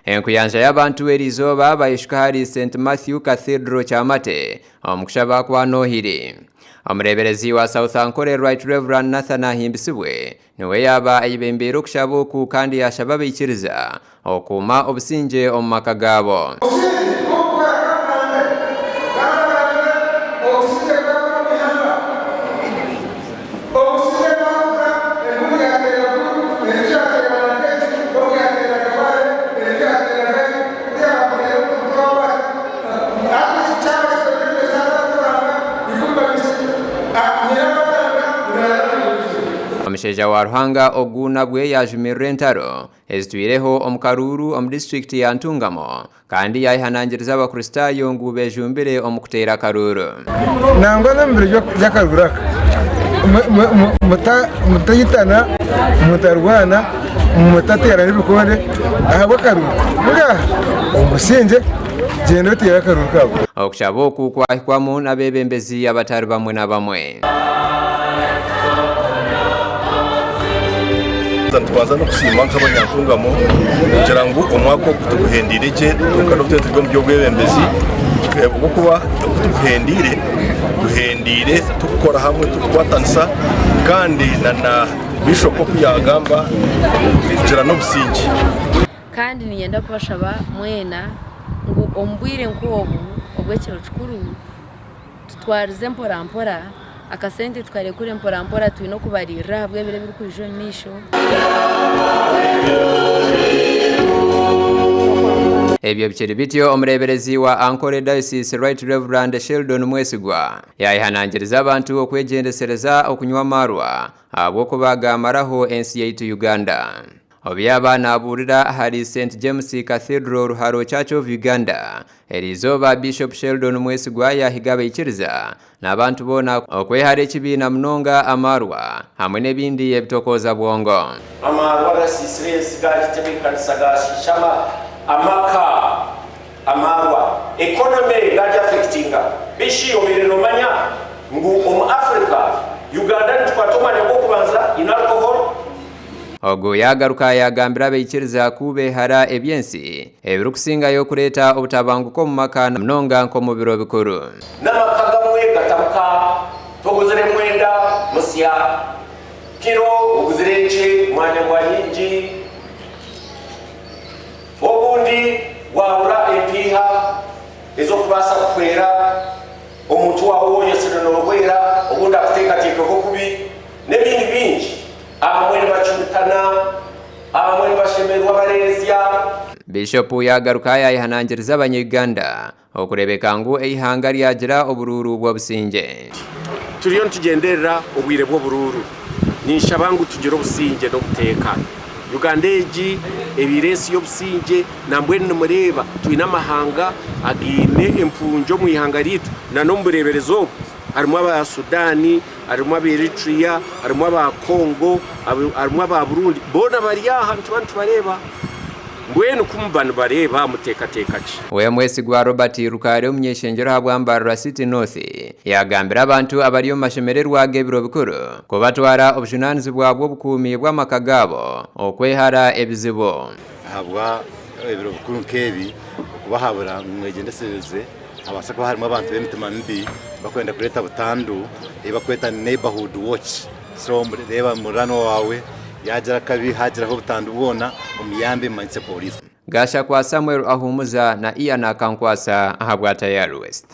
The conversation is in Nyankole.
Enkuyanja y'abantu eriizooba bayeshuka ahari Saint Mathew Cathedral Kyamate omu kushaba kwa Nohiri. Omureeberezi wa South Ankole Right Rev Nathan Ahimbisibwe niwe yaaba ayebembeire okushaba oku kandi yaashaba abaikiriza okukuuma obusingye omu maka gaabo. Obusingye bw'okukora kabugambe kabugambe Obusingye bwaba omu ihanga Obusingye bwabuga Embunu yateera Gulu Enju yateera Nankeki Ogu yateera Kabale Enju yateera Ngai Kuriya bamuteera omutwe wakwata Hati kyaba kitorekire kyatari kuranga Ikumbabise Nyirabagaranga Nyina Omushaija wa Ruhanga ogu nabwe yaajumirira entaro ezitwireho omu karuuru omu disiturikiti ya Ntungamo kandi yaayehanangiriza Abakristaayo ngu bejumbire omu kuteera akaruuru. Nangwa n'omu biro by'akaruuru aka, mutaitana, mutarwana, mutateerana ebikonde ahabw'akaruuru. Ngaaha, omu busingye, gyenda oteere akaruuru kaawe. Okushaba oku kwahikwamu n'abeebembezi abatari bamwe na bamwe. Nitubanza n'okusiima nk'abanyantungamo kugira ngu omwaka ogu tuguhendiire gye kwonka n'obu turi omu by'obwebembezi ahabw'okuba oku tuguhendiire, tuguhendiire turikukora hamwe turikukwatanisa kandi na Bishop oku yaagamba kugira n'obusingye. Kandi niinyenda kubashaba mwena ngu omu bwire nk'obu obw'ekiro kikuru, tutwarize mpora mpora, akasente tukarekure mpora mpora twine okubariirira ahabw'ebiro ebirikwija omu maisho. Ebyo bikiri bityo, omureeberezi wa Ankole Diocese Right Rev Sheldon Mwesigwa yaayehanangiriza abantu okwegyendesereza okunywa amaarwa ahabw'okuba gaamaraho ensi yaitu Uganda. Obu yaaba naabuurira ahari Saint James Cathedral Ruharo Church of Uganda eriizooba, Bishop Sheldon Mwesigwa yaahiga abaikiriza n'abantu boona okwehara ekibi na munonga amaarwa hamwe n'ebindi ebitokooza bwongo. Amaarwa gasiisire ensi, gaagitebeekanisa, gaashiisha amaka. Amaarwa, economy gaagiaffectinga. Bishi obaire noomanya ngu omu Africa, Uganda nitukwata omwanya gw'okubanza in alcohol? Ogu yaagaruka yaagambira abaikiriza ku beehara eby'ensi ebirikusingayo kureeta obutabanguko omu maka na munonga nk'omu biro bikuru. N'amaka agamwe gatabuka, toguzire mwenda musya, kiro oguzire nkye, mwanya gwa nyingi, obundi waabura empiiha ez'okubaasa kuhwera omuntu waawe ou oyetsire noorwera, obundi akuteekateekeho kubi, n'ebindi bingi. Abamwe nibacumitana, abamwe nibashemererwa bareezya. Bishopu yaagaruka yaayehanangiriza abanya-Uganda okureebeka ngu eihanga ryagira oburuuru bw'obusingye. Turiyo nitugyenderera obwire bw'oburuuru. Ninshaba ngu tugire obusingye n'obuteeka. Uganda egi ebaire ensi y'obusingye nambwenu nimureeba twine amahanga againe empungi omu ihanga ryaitu na n'omu bureeberezi obu. Harimu aba Sudan, harimu aba Eritrea, harimu aba Congo, harimu aba Burundi, boona bari aha nituba nitubareeba. Mbwenu ku muba nibareeba muteekateeka ki? We Mwesigwa Robert Rukaari omuny'eishengyero ahabwa Mbarara City North yaagambira abantu abari omu mashemererwa g'ebiro bikuru kubatwara obujunaanizibwa bw'obukuumi bw'amaka gaabo okwehara ebizibu. Ahabwa ebiro bikuru nk'ebi okubahabura ngu mwegyendesereze. Habaasa kuba harimu abantu b'emitima mibi barikwenda kureeta butandu ei barikweta neighbourhood watch. So reeba muriranwa waawe yaagira akabi haagiraho obutandu bwona omuyambe mumanyise pooriisi. Gashakwa Samuel Ahumuza na Ian Akankwasa ahabwa Tayari West.